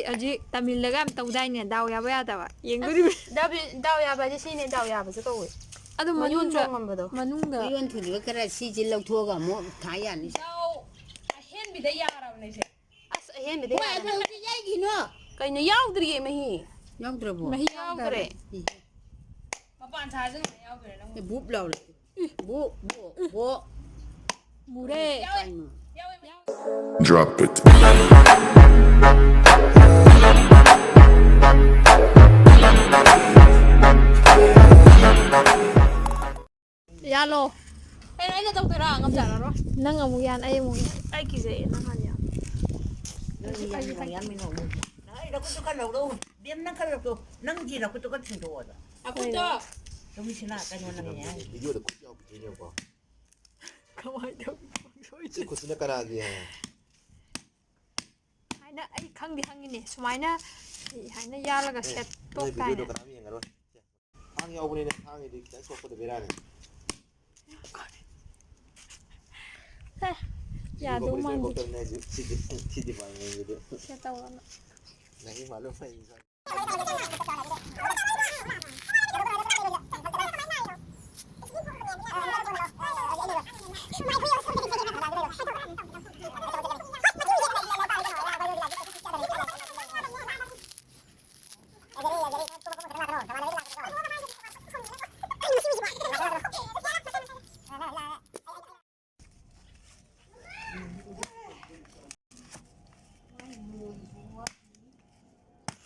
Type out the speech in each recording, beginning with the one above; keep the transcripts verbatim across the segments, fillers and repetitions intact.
ꯍꯧꯖꯤꯛ ꯇꯥꯃꯤꯜꯗꯒ ꯌꯥꯝ ꯇꯧꯗꯥꯏꯅꯦ, ꯗꯥꯎ ꯌꯥꯕ ꯌꯥꯗꯕ꯫ ꯌꯦꯡꯗꯣꯔꯤꯕ꯫ ꯑꯁ, ꯗꯥꯎ ꯌꯥ-, ꯗꯥꯎ ꯌꯥꯕ ꯍꯥꯏꯁꯦ ꯁꯤꯅꯦ, ꯗꯥꯎ ꯌꯥꯕꯁꯦ ꯀꯧꯋꯦ꯫ ꯑꯗꯨ ꯃꯌꯣꯟ ꯃꯅꯨꯡꯗ, ꯆꯣꯡꯉꯝꯕꯗꯣ꯫ ꯃꯅꯨꯡꯗ ꯃꯌꯣꯟ ꯊꯨꯗꯤꯕ ꯈꯔ ꯁꯤꯁꯦ ꯂꯧꯊꯣꯛꯑꯒ ꯑꯃꯨꯛ ꯊꯥ ꯌꯥꯅꯤ꯫ ꯗꯥꯎ ꯑꯍꯦꯟꯕꯤꯗ ꯌꯥꯔꯕꯅꯦ ꯁꯦ꯫ ꯑꯁ, ꯑꯍꯦꯟꯕꯗ ꯍꯣꯏ, ꯌꯥꯔꯕꯅꯦ꯫ ꯑꯗꯨ ꯍꯧꯖꯤꯛ ꯌꯩꯈꯤꯅꯣ꯫ ꯀꯩꯅꯣ, ꯌꯥꯎꯗ꯭ꯔꯤꯌꯦ ꯃꯍꯤ꯫ ꯌꯥꯎꯗ꯭ꯔꯕꯣ? ꯃꯍꯤ ꯌꯥꯎꯗ꯭ꯔꯦ꯫ ꯌꯥꯎꯗꯔꯦ꯫ ꯏꯍꯦ꯫ ꯃꯄꯥꯟ ꯁꯥꯔꯁꯨ ꯌꯥꯎꯗ꯭ꯔꯦ ꯅꯪ꯫ ꯑꯦ, ꯕꯨꯞ ꯂꯥꯎꯔꯦ꯫ ꯕꯨ, ꯕꯨ, ꯕꯨ꯫ ꯃꯨꯔꯦ꯫ ꯀꯩꯅꯣ? Drop it. ꯌꯥꯜꯂꯣ꯫ ꯀꯩꯅꯣ ꯑꯩꯅ ꯇꯧꯗꯣꯏꯔꯥ? ꯉꯝꯖꯔꯔꯣꯏ꯫ ꯅꯪ ꯑꯃꯨꯛ ꯌꯥꯟ, ꯑꯩ ꯑꯃꯨꯛ ꯌꯥꯟ꯫ ꯑꯩ ꯀꯤꯖꯩꯌꯦ, ꯅꯪ ꯍꯥꯟꯅ ꯌꯥꯟ꯫ ꯅꯪ ꯌꯥꯟ, ꯌꯥꯟ, ꯌꯥꯟ, ꯌꯥꯟ꯫ ꯅꯪ ꯅꯈꯨꯠꯇꯨ ꯈꯔ ꯂꯧꯔꯛꯎ꯫ ꯕꯦꯝ, ꯅꯪ ꯈꯔ ꯂꯧꯊꯣꯛ꯫ ꯅꯪꯒꯤ ꯅꯈꯨꯠꯇꯨ ꯈꯔ ꯊꯤꯟꯗꯣꯛꯑꯣ ꯑꯗꯣ꯫ ꯅꯈꯨꯠꯇꯣ꯫ ꯀꯩꯅꯣ ꯅꯪ ꯌꯥꯟ꯫ ꯚꯤꯗꯤꯑꯣꯗ ꯈꯨꯠ ꯌꯥꯎꯈꯤꯗꯣꯏꯅꯦꯕꯀꯣ꯫ ꯀꯃꯥꯏꯅ ꯇꯧꯕꯅꯣ? ꯁꯤ ꯈꯨꯠꯁꯤꯅ ꯀꯅꯥꯒꯤ ꯍꯥꯏ? ꯍꯥꯏꯅ ꯑꯩ ꯈꯪꯗꯤ ꯈꯪꯉꯤꯅꯦ, ꯁꯨꯃꯥꯏꯅ ꯍꯥꯏꯅ ꯌꯥꯜꯂꯒ ꯑꯦ, ꯁꯦꯠꯇꯣꯛ ꯅꯣꯏ ꯚꯤꯗꯤꯑꯣꯗꯣ ꯇꯥꯏꯅꯦ꯫ ꯀꯅꯥꯝ ꯌꯦꯡꯉꯔꯣꯏ꯫ ꯊꯥꯡ ꯌꯥꯎꯕꯅꯤꯅ ꯊꯥꯡꯒꯤꯗꯤ ꯈꯤꯇꯪ ꯁꯣꯛꯄꯗ ꯕꯦꯔꯥꯅꯤ꯫ ꯍꯦ, ꯁꯤꯗꯤ ꯌꯥꯗꯧ ꯀꯣꯄꯔꯤ ꯃꯥꯟꯗꯦ꯫ ꯀꯣꯄꯔꯅꯦ ꯍꯥꯏꯁꯦ꯫ ꯁꯤꯗꯤ, ꯁꯤꯗꯤ ꯄꯥꯏꯅꯤꯡꯉꯥꯏꯒꯤꯗꯤ꯫ ꯁꯦ ꯇꯧꯔꯣꯅ꯫ ꯅꯪꯒꯤ ꯃꯥꯂꯨꯝ ꯑꯩ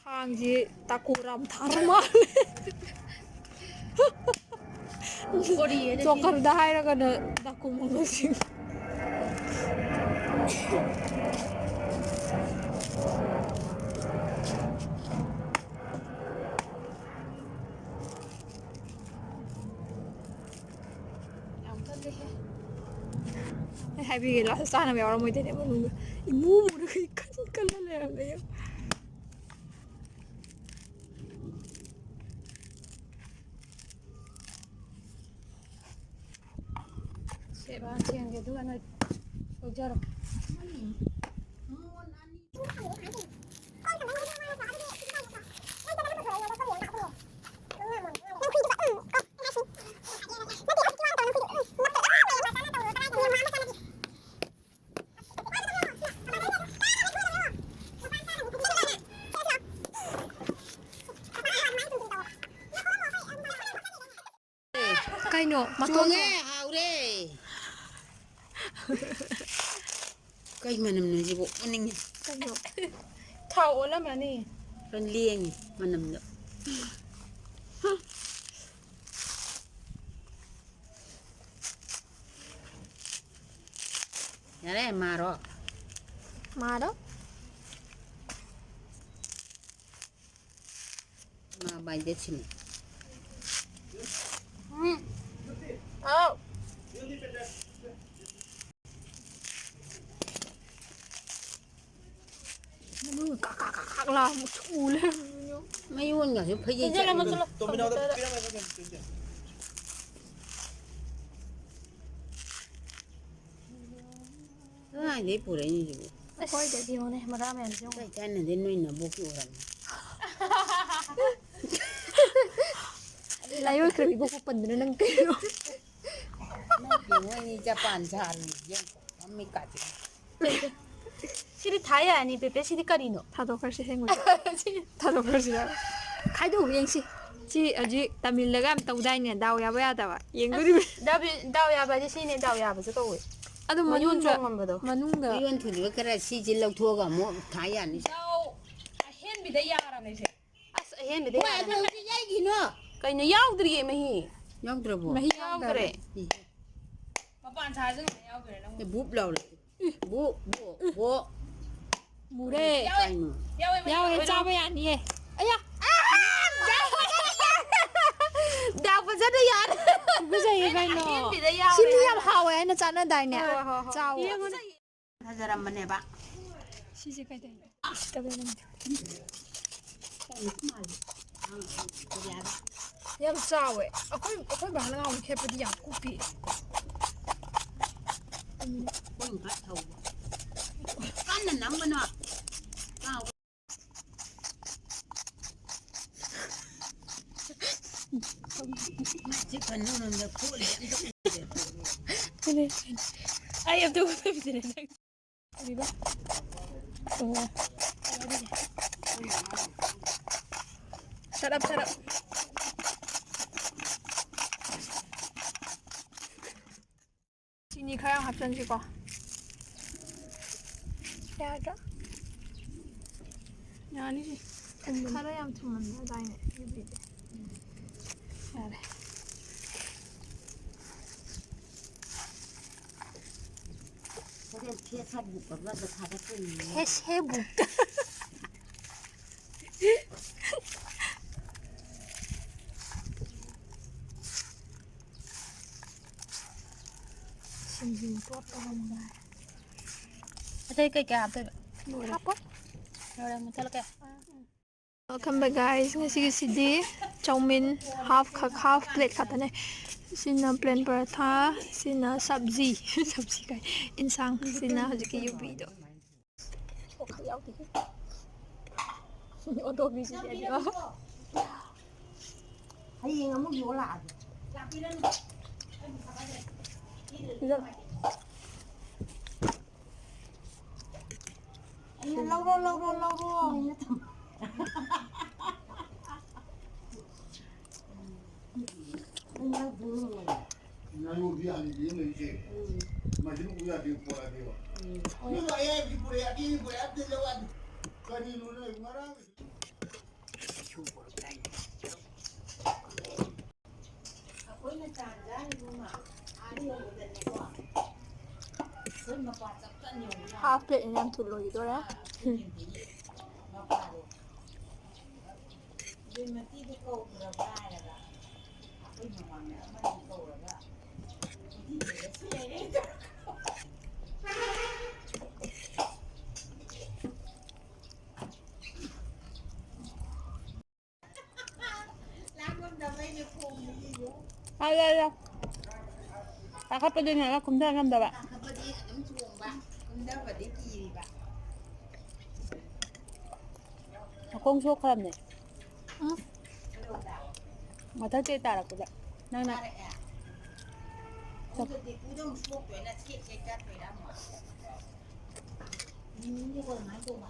ꯈꯥꯡꯁꯤ ꯇꯥꯀꯨꯔꯥꯝ ꯊꯥꯔ ꯃꯥꯜꯂꯦ꯫ ꯀꯣꯔꯤꯌꯥꯗ ꯆꯣꯀꯔꯗ ꯍꯥꯏꯔꯒꯅ ꯗꯥꯀꯨ ꯃꯪꯒꯜꯁꯤꯡ꯫ ꯌꯥꯝ ꯀꯜꯂꯦꯍꯦ꯫ ꯑꯩ ꯍꯥꯏꯕꯤꯒꯦ, ꯂꯥꯁꯇ ꯆꯥꯅꯕ ꯌꯥꯎꯔꯝꯃꯣꯏꯗꯣꯏꯅꯦ ꯃꯅꯨꯡꯗ꯫ ꯏꯃꯨ ꯃꯨꯔꯒ ꯏꯀꯟ ꯀꯜꯂ ꯂꯩꯔꯝꯃꯦ꯫ ꯁꯦꯕꯥ ꯁꯦꯡꯒꯦ, ꯑꯗꯨꯒ ꯅꯣꯏ ꯂꯧꯖꯔꯣ꯫ ꯀꯩꯅꯣ? ꯃꯇꯣꯟ ꯆꯣꯡꯉꯦ, ꯊꯣꯛ- ꯍꯥꯎꯔꯦ꯫ ꯀꯩ ꯃꯅꯝꯅꯣ ꯁꯤꯕꯨ? ꯑꯣꯟꯅꯤꯡꯉꯦ꯫ ꯀꯩꯅꯣ? ꯊꯥꯎ ꯑꯣꯜꯂꯝꯃꯅꯤ꯫ ꯈꯔ ꯂꯦꯡꯉꯦ ꯃꯅꯝꯗꯣ꯫ ꯌꯥꯔꯦ, ꯃꯥꯔꯣ꯫ ꯃꯥꯔꯣ꯫ ꯃꯥ ꯕꯥꯏꯗꯦꯠ ꯁꯤꯅꯤ꯫ ꯎꯝ꯫ ꯍꯥꯎ꯫ ꯃꯅꯨꯡ ꯀꯥꯛ ꯀꯥꯛ ꯀꯥꯛ ꯀꯥꯛ ꯂꯥꯎ ꯑꯃꯨꯛ ꯊꯨ ꯂꯩꯔꯝꯃꯦ꯫ ꯃꯌꯣꯟꯒꯁꯨ ꯐꯩꯖꯩ ꯆꯠꯂꯦ꯫ ꯆꯠꯂꯣ, ꯆꯠꯂꯣ꯫ ꯇꯣꯝꯕꯤꯅꯥꯎꯗ ꯄꯤꯔꯝꯃꯦ, ꯄꯤꯔꯝꯃꯦ, ꯄꯤꯔꯝꯃꯦ꯫ ꯀꯗꯥꯏꯗꯩ ꯄꯨꯔꯛꯏꯅꯣ ꯁꯤꯕꯨ? ꯑꯩꯈꯣꯏꯗꯒꯤ ꯌꯦꯡꯉꯨꯅꯦ, ꯃꯔꯥ ꯃꯌꯥꯝꯁꯦ ꯌꯦꯡꯉꯨ꯫ ꯀꯥꯏ ꯆꯥꯟꯅꯗꯦ, ꯅꯣꯏ ꯅꯕꯣꯛꯀꯤ ꯑꯣꯏꯔꯝꯅꯤ꯫ ꯂꯥꯏꯑꯣꯏꯈ꯭ꯔꯕ ꯏꯕꯣꯛ ꯄꯟꯗꯅ ꯅꯪ ꯀꯩꯅꯣ? ꯅꯪ ꯌꯦꯡꯉꯣ, ꯑꯅꯤ ꯆꯄꯥꯟ ꯁꯥꯔꯤ ꯌꯦꯡꯉꯣ, ꯃꯃꯤꯠ ꯀꯥꯁꯦ꯫ ꯁꯤꯗꯤ ꯊꯥ ꯌꯥꯔꯅꯤ, ꯄꯦꯄꯦ, ꯁꯤꯗꯤ ꯀꯔꯤꯅꯣ? ꯊꯥꯗꯣꯛꯈ꯭ꯔꯁꯤ, ꯍꯦꯡꯉꯨ꯫ ꯁꯤ ꯊꯥꯗꯣꯛꯈ꯭ꯔꯁꯤ ꯌꯥꯔꯦ꯫ ꯈꯥꯏꯗꯣꯛꯎ ꯌꯦꯡꯁꯤ꯫ ꯁꯤ ꯍꯧꯖꯤꯛ ꯇꯥꯃꯤꯜꯗꯒ ꯌꯥꯝ ꯇꯧꯗꯥꯏꯅꯦ, ꯗꯥꯎ ꯌꯥꯕ ꯌꯥꯗꯕ꯫ ꯌꯦꯡꯗꯣꯔꯤꯕꯅꯤ꯫ ꯑꯁ, ꯗꯥꯕꯤ-, ꯗꯥꯎ ꯌꯥꯕ ꯍꯥꯏꯁꯦ ꯁꯤꯅꯦ, ꯗꯥꯎ ꯌꯥꯕꯁꯦ ꯀꯧꯋꯦ꯫ ꯑꯗꯣ ꯃꯌꯣꯟ ꯃꯅꯨꯡꯗ, ꯆꯣꯡꯉꯝꯕꯗꯣ꯫ ꯃꯅꯨꯡꯗ ꯃꯌꯣꯟ ꯊꯨꯗꯕ ꯈꯔ ꯁꯤꯁꯦ ꯂꯧꯊꯣꯛꯑꯒ ꯑꯃꯨꯛ ꯊꯥ ꯌꯥꯅꯤ꯫ ꯗꯥꯎ ꯑꯍꯦꯟꯕꯤꯗ ꯌꯥꯔꯝꯃꯦꯁꯦ꯫ ꯑꯁ, ꯑꯍꯦꯟꯕꯗ ꯍꯣꯏ, ꯌꯥꯔꯝꯃꯦ꯫ ꯑꯗꯨ ꯍꯧꯖꯤꯛ ꯌꯩꯈꯤꯅꯣ꯫ ꯀꯩꯅꯣ ꯌꯥꯎꯗ꯭ꯔꯤꯌꯦ ꯃꯍꯤ? ꯌꯥꯎꯗ꯭ꯔꯕꯣ? ꯃꯍꯤ ꯌꯥꯎꯗ꯭ꯔꯦ꯫ ꯌꯥꯎꯗꯔꯦ꯫ ꯃꯄꯥꯟ ꯁꯥꯔꯁꯨ ꯉꯥꯏ ꯌꯥꯎꯗ꯭ꯔꯦ ꯅꯪ꯫ ꯑꯦ, ꯕꯨꯞ ꯂꯥꯎꯔꯦ꯫ ꯕꯨꯞ, ꯕꯨꯞ, ꯕꯨꯞ꯫ ꯃꯨꯔꯦ꯫ ꯌꯥꯎꯋꯦ꯫ ꯀꯩꯅꯣ? ꯌꯥꯎꯋꯦ, ꯃꯍꯤ ꯌꯥꯎꯋꯦ, ꯌꯥꯎꯋꯦ, ꯆꯥꯕ ꯅꯪ꯫ ꯌꯥꯅꯤꯌꯦ꯫ ꯑꯌꯥ! ꯗꯥꯎ ꯐꯖꯅ ꯌꯥꯔꯦ꯫ ꯇꯨꯀꯠꯆꯩꯌꯦ ꯀꯩꯅꯣ꯫ ꯑꯍꯦꯟꯕꯤꯗ ꯌꯥꯎꯔꯦ ꯁꯤꯗꯤ ꯌꯥꯝ ꯍꯥꯏꯕ꯫ ꯍꯥꯎꯋꯦ ꯍꯥꯏꯅ ꯆꯥꯟꯅꯗꯥꯏꯅꯦ? ꯍꯣꯏ, ꯍꯣꯏ, ꯍꯣꯏ꯫ ꯆꯥꯎꯋꯣ꯫ ꯌꯦꯡꯉꯨꯅꯦ꯫ ꯐꯖꯔꯝꯕꯅꯦꯕ꯫ ꯁꯤꯁꯦ ꯀꯩꯗꯧꯅꯣ? ꯎꯁꯤꯠꯇꯕ ꯅꯪꯗꯤ꯫ ꯌꯥꯝ ꯆꯥꯎꯋꯦ꯫ ꯑꯩꯈꯣꯏ, ꯑꯩꯈꯣꯏ ꯕꯥꯅ ꯉꯥꯎꯕ ꯈꯦꯠꯄꯗꯤ ꯌꯥꯝ ꯀꯨꯞꯄꯤ꯫ ꯀꯟꯅ ꯅꯝꯒꯅꯣ꯫ ꯑꯗꯨꯅꯦ꯫ ꯑꯩ ꯑꯝꯇ ꯎꯗꯕꯤꯗꯅꯦ ꯅꯪ꯫ ꯀꯔꯤꯕ? ꯑꯣ꯫ Shut up, shut up. ꯅꯪꯁꯤꯀꯣ꯫ ꯌꯥꯗ꯭ꯔꯥ? ꯌꯥꯅꯤ ꯁꯤ꯫ ꯊꯨꯝꯕꯅꯤ꯫ ꯈꯔ ꯌꯥꯝ ꯊꯨꯝꯃꯟꯗ꯭ꯔꯥ ꯑꯗꯥꯏꯅꯦ, ꯌꯨꯕꯤꯗꯤ? ꯌꯥꯔꯦ꯫ ꯍꯣꯔꯦꯟ ꯐꯦꯁꯕꯨꯛ ꯑꯃꯗ ꯊꯥꯒꯠꯇꯣꯏꯅꯤ꯫ ꯐꯦꯁꯕꯨꯛꯇ꯫ ꯁꯤꯡꯖꯨ ꯇꯣꯠꯄ ꯉꯝꯗꯥꯏ꯫ ꯑꯇꯩ ꯀꯩꯀꯩ ꯍꯥꯞꯇꯣꯏꯕ? ꯂꯣꯏꯔꯦ꯫ ꯍꯥꯞꯄꯣꯏ꯫ ꯂꯣꯏꯔꯦ, ꯃꯨꯠꯊꯠꯂꯛꯀꯦ꯫ Welcome back, guys. ꯉꯁꯤꯒꯤꯁꯤꯗꯤ ꯆꯧꯃꯤꯟ half ꯈꯛ, half plate ꯈꯛꯇꯅꯦ꯫ ꯁꯤꯅ plain paratha, ꯁꯤꯅ ꯁꯕꯖꯤ, ꯁꯕꯖꯤ ꯀꯥꯏ, ꯏꯟꯁꯥꯡ, ꯁꯤꯅ ꯍꯧꯖꯤꯛꯀꯤ ꯌꯨꯕꯤꯗꯣ꯫ ꯁꯣꯛꯈꯠ ꯌꯥꯎꯗꯦꯍꯦ꯫ ꯑꯣꯇꯣ ꯕꯤꯁꯤꯗꯤ ꯑꯩꯗꯤ ꯍꯌꯦꯡ ꯑꯃꯨꯛ ꯌꯣꯜ ꯂꯥꯛꯑꯒꯦ꯫ ꯁꯤꯗ ꯑꯩꯅ ꯂꯧꯔꯣ, ꯂꯧꯔꯣ, ꯂꯧꯔꯣ ꯍꯥꯏꯅ ꯊꯝꯕ꯫ ꯅꯪ ꯂꯧꯗꯣꯏꯅꯤ꯫ ꯉꯥꯅꯨꯗꯤ ꯍꯥꯟꯅ ꯌꯦꯡ ꯂꯩꯔꯤꯁꯦ꯫ ꯎꯝ꯫ ꯃꯁꯤꯅ ꯎ ꯌꯥꯗꯦ, ꯄꯣꯔꯛꯑꯗꯤꯕ꯫ ꯎꯝ꯫ ꯅꯪ ꯑꯩ ꯍꯥꯏꯕꯗꯤ ꯄꯨꯔꯛꯑꯦ, ꯑꯀꯦ ꯄꯨꯔꯛꯑꯦ ꯑꯝꯇ ꯂꯧ ꯌꯥꯗꯦ꯫ ꯀꯔꯤꯅꯣ ꯅꯪ ꯉꯔꯥꯡ ꯑꯩꯈꯣꯏꯅ ꯇꯥꯟ ꯆꯥꯔꯤꯕ ꯑꯃ ꯑꯥ ꯌꯧꯕꯗꯅꯦꯀꯣ, ꯑꯩꯈꯣꯏ ꯃꯄꯥ ꯆꯞ ꯆꯥꯅ ꯌꯧꯕ ꯖꯥꯠꯅꯤ꯫ Half plate ꯅꯤꯅ ꯌꯥꯝ ꯊꯨꯅ ꯂꯣꯏꯈꯤꯗꯣꯔꯦ꯫ ꯑꯥ, ꯑꯩꯈꯣꯏ ꯌꯦꯟꯊꯣꯛꯏ ꯃꯄꯥꯗꯣ꯫ ꯑꯗꯨꯏ ꯃꯇꯤꯗꯨ ꯀꯧꯈ꯭ꯔꯕ꯭ꯔꯥ ꯍꯥꯏꯔꯒ, ꯑꯩꯈꯣꯏ ꯃꯃꯥꯡꯗ ꯑꯃꯅꯤ ꯀꯧꯔꯒ, ꯃꯇꯤꯗꯨꯗ ꯁꯤ ꯂꯩꯔꯦ꯫ ꯂꯥꯛꯂꯝꯗꯕꯩꯅꯦ ꯈꯣꯡꯗꯒꯤꯁꯨ꯫ ꯑꯥ, ꯌꯥ, ꯌꯥ꯫ ꯀꯥꯈꯠꯄꯗꯤ ꯉꯝꯃꯒ ꯀꯨꯝꯊ ꯉꯝꯗꯕ꯫ ꯀꯥꯈꯠꯄꯗꯤ ꯑꯗꯨꯝ ꯆꯣꯡꯕ, ꯀꯨꯝꯊꯕꯗꯤ ꯀꯤꯔꯤꯕ꯫ ꯃꯈꯣꯡ ꯁꯣꯛꯈ꯭ꯔꯕꯅꯦ꯫ ꯎꯝ꯫ ꯃꯊꯛꯇꯩ ꯇꯥꯔꯛꯄꯗ ꯅꯪꯅ ꯇꯥꯔꯛꯑꯦ꯫ ꯈꯣꯡꯗꯗꯤ ꯄꯨꯗꯧ ꯁꯣꯛꯇꯣꯏꯅ ꯁꯦꯛ ꯁꯦꯛ ꯆꯠꯇꯣꯏꯔꯥ ꯑꯃꯨꯛ? ꯅꯤꯅꯤꯗꯤ ꯀꯔꯃꯥꯏꯅ ꯇꯧꯕ?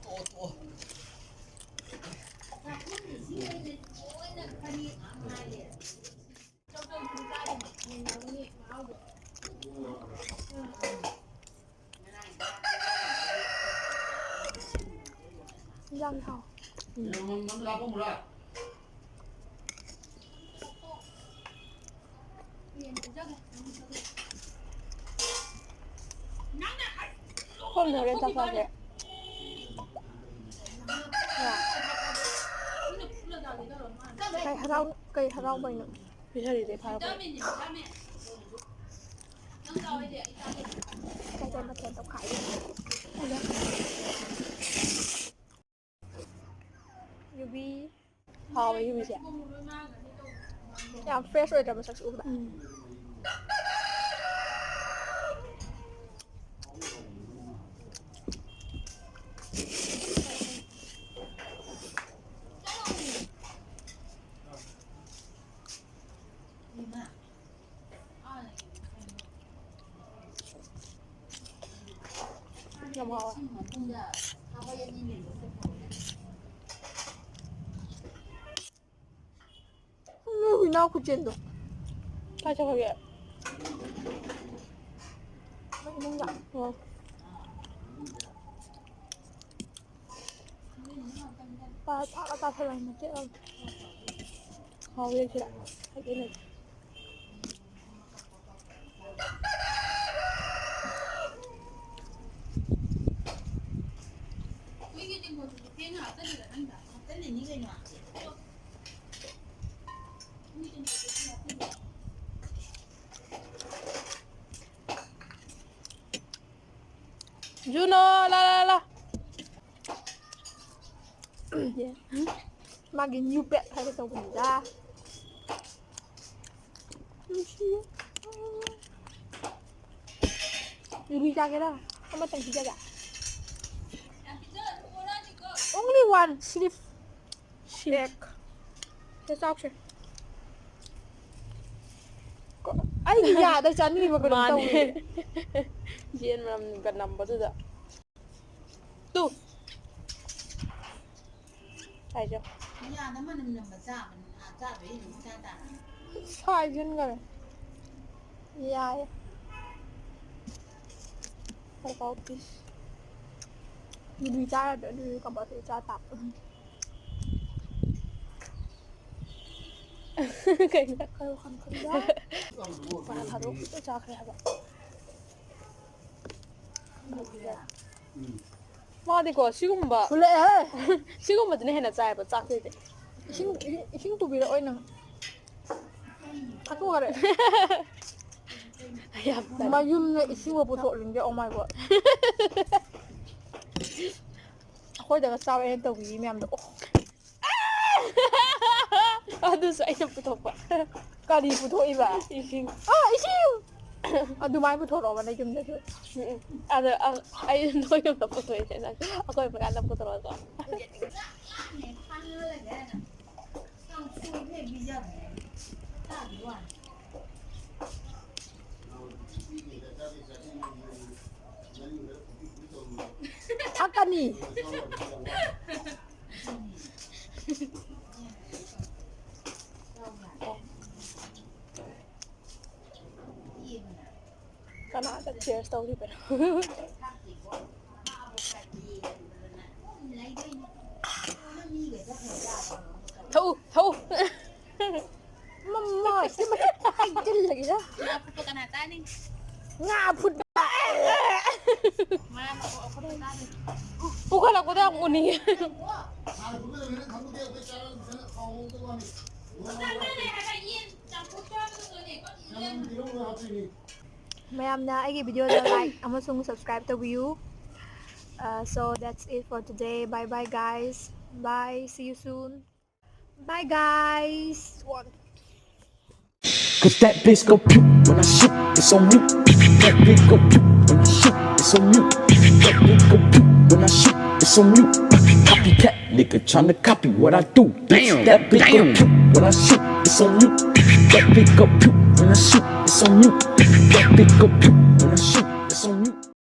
ꯇꯣꯛꯑꯣ, ꯇꯣꯛꯑꯣ꯫ ꯆꯥꯛꯈꯨꯝꯒꯤ ꯏꯁꯤꯡ ꯂꯩꯕꯗꯤ ꯂꯣꯏꯅ ꯐꯅꯦꯛ ꯉꯥꯛ ꯉꯥꯏꯔꯦ꯫ ꯆꯧꯆꯧ ꯁꯨꯝ ꯆꯥꯔꯤꯅꯦ꯫ ꯌꯥꯝ ꯍꯥꯎ꯫ ꯁꯣꯝꯗ ꯍꯣꯔꯦꯟ ꯆꯥꯛ ꯆꯥꯁꯦ꯫ ꯀꯩ ꯍꯔꯥꯎ-, ꯀꯩ ꯍꯔꯥꯎꯕꯩꯅꯣ? ꯄꯤꯖꯔꯤꯗꯤ ꯐꯥꯔꯛꯄ꯫ ꯀꯩ ꯀꯩ ꯃꯊꯦꯜ ꯇꯧꯈꯥꯏꯔꯤꯅꯣ? ꯌꯨꯕꯤ꯫ ꯍꯥꯎꯋꯦ ꯌꯨꯕꯤꯁꯦ꯫ ꯌꯥꯝ fresh ꯑꯣꯏꯗ꯭ꯔꯥ ꯃꯁꯛꯁꯦ ꯎꯕꯗ? ꯎꯝ꯫ ꯌꯥꯝ ꯍꯥꯎꯋꯦ꯫ ꯎꯝ, ꯍꯨꯏꯅꯥꯎ ꯈꯨꯆꯦꯟꯗꯣ꯫ ꯀꯥꯏ ꯆꯠꯈ꯭ꯔꯒꯦ? ꯃꯣꯏ ꯏꯃꯨꯡꯗ꯫ ꯑꯣ꯫ ꯄꯥ-, ꯐꯥꯛꯑ ꯆꯥꯊꯠꯂꯒ ꯃꯆꯦꯠ ꯑꯃ꯫ ꯍꯥꯎꯋꯦ ꯁꯤꯗ꯫ ꯍꯥꯏꯗꯤ ꯑꯩꯅ ꯖꯨꯅꯣ, ꯂꯥ, ꯂꯥ, ꯂꯥ꯫ ꯃꯥꯒꯤ new pet ꯍꯥꯏꯒꯦ ꯇꯧꯕꯅꯤꯗ꯫ ꯅꯨꯡꯁꯤꯌꯦ꯫ ꯌꯨꯕꯤ ꯆꯥꯒꯦꯔꯥ? ꯑꯃꯇꯪ ꯄꯤꯖꯒꯦ꯫ Only one slip. Shit. Egg꯫ ꯁꯦ ꯆꯥꯎꯁꯦ꯫ ꯀ-, ꯑꯩꯒꯤ ꯌꯥꯗ ꯆꯥꯅꯤꯡꯉꯤꯕ ꯀꯩꯅꯣꯝ ꯃꯥꯅꯦ꯫ ꯇꯧꯔꯦ꯫ ꯌꯦꯟ ꯃꯅꯝꯒ ꯅꯝꯕꯗꯨꯗ꯫ ꯇꯨ꯫ ꯍꯥꯏꯖꯣ꯫ ꯌꯥꯗ ꯃꯅꯝ ꯅꯝꯕ ꯆꯥꯕ-, ꯆꯥꯕ ꯍꯩꯅꯕ ꯆꯥ ꯇꯥꯕ꯫ ꯁꯥꯏꯖꯤꯟꯈꯔꯦ꯫ ꯌꯥꯏ꯫ What about this? ꯌꯨꯕꯤ ꯆꯥꯔꯗꯤ ꯑꯗꯨꯗꯤ ꯀꯝꯄꯜꯁꯔꯤ ꯆꯥ ꯇꯥꯕ꯫ ꯀꯩꯅꯣ? ꯀꯩ ꯋꯥꯈꯜ ꯈꯟꯕ꯭ꯔꯥ? ꯄꯔꯥ ꯊꯥꯗꯣꯛ ꯂꯣꯏ ꯆꯥꯈ꯭ꯔꯦ ꯍꯥꯏꯕ꯫ ꯃꯥꯗꯤꯀꯣ ꯁꯤꯒꯨꯝꯕ ꯐꯨꯜꯂꯛꯑꯦꯍꯦ꯫ ꯁꯤꯒꯨꯝꯕꯗꯨꯅ ꯍꯦꯟꯅ ꯆꯥꯏꯕ ꯆꯥꯛꯇꯩꯗꯤ꯫ ꯏꯁꯤꯡ ꯏꯁꯤꯡ ꯏꯁꯤꯡ ꯄꯨꯕꯤꯔꯛꯑꯣ ꯅꯪ꯫ ꯊꯛꯇꯣꯛꯈꯔꯦ꯫ ꯌꯥꯝ ꯇꯜꯂꯦ꯫ ꯃꯌꯨꯝꯗ ꯏꯁꯤꯡꯕꯨ ꯄꯨꯊꯣꯛꯅꯤꯡꯗꯦ꯫ Oh my God꯫ ꯑꯩꯈꯣꯏꯗꯒ ꯆꯥꯎ ꯑꯩꯅ ꯇꯧꯕꯤꯔꯤ ꯃꯌꯥꯝꯗꯣ꯫ ꯑꯣ꯫ ꯑꯗꯨꯁꯨ ꯑꯩꯅ ꯄꯨꯊꯣꯛꯄ꯫ ꯀꯔꯤ ꯄꯨꯊꯣꯛꯏꯕ? ꯏꯁꯤꯡ꯫ ꯑꯥ, ꯏꯁꯤꯡ! ꯑꯗꯨꯃꯥꯏꯅ ꯄꯨꯊꯣꯔꯛꯑꯣꯕ ꯅꯪ ꯌꯨꯝꯗꯁꯨ꯫ ꯎꯝ, ꯎꯝ꯫ ꯑꯗ, ꯑ, ꯑꯩ ꯅꯣꯏ ꯌꯨꯝꯗ ꯄꯨꯊꯣꯛꯏꯁꯦ ꯅꯪ ꯑꯩꯈꯣꯏ ꯃꯌꯥꯝꯗ ꯄꯨꯊꯣꯔꯛꯑꯣ꯫ ꯊꯛꯀꯅꯤ꯫ ꯀꯅꯥꯗ cheers ꯇꯧꯔꯤꯕꯅꯣ? ꯊꯛꯎ, ꯊꯛꯎ꯫ ꯃꯃꯥ, ꯁꯤ ꯃꯊꯛꯇ ꯍꯩꯖꯤꯜꯂꯒꯦꯗ꯫ ꯉꯥ ꯑꯐꯨꯠꯄ ꯀꯅꯥ ꯆꯥꯅꯤ? ꯉꯥ ꯑꯐꯨꯠꯄ꯫ ꯃꯥꯅ ꯑꯣ ꯑꯐꯨꯠꯄ ꯆꯥꯗꯣꯏꯅꯤ꯫ ꯄꯨꯈꯠꯂꯛꯄꯗ ꯌꯥꯝ ꯎꯅꯤꯡꯉꯦ꯫ ꯃꯌꯥꯝꯅ ꯑꯩꯒꯤ videoꯗ like ꯑꯃꯁꯨꯡ subscribe ꯇꯧꯕꯤꯌꯨ꯫ Uh, so that's it for today. Bye bye, guys. Bye. See you soon. Bye, guys. One. Cause that bitch go pew when I shoot, it's on mute. That bitch go pew when I shoot, it's on mute. That bitch go pew when I shoot, it's on mute. Copycat nigga tryna copy what I do. Bitch, damn, that bitch damn. Go pew when I shoot, it's on mute. That bitch go pew when I shoot, it's on mute. That bitch go pew when I shoot.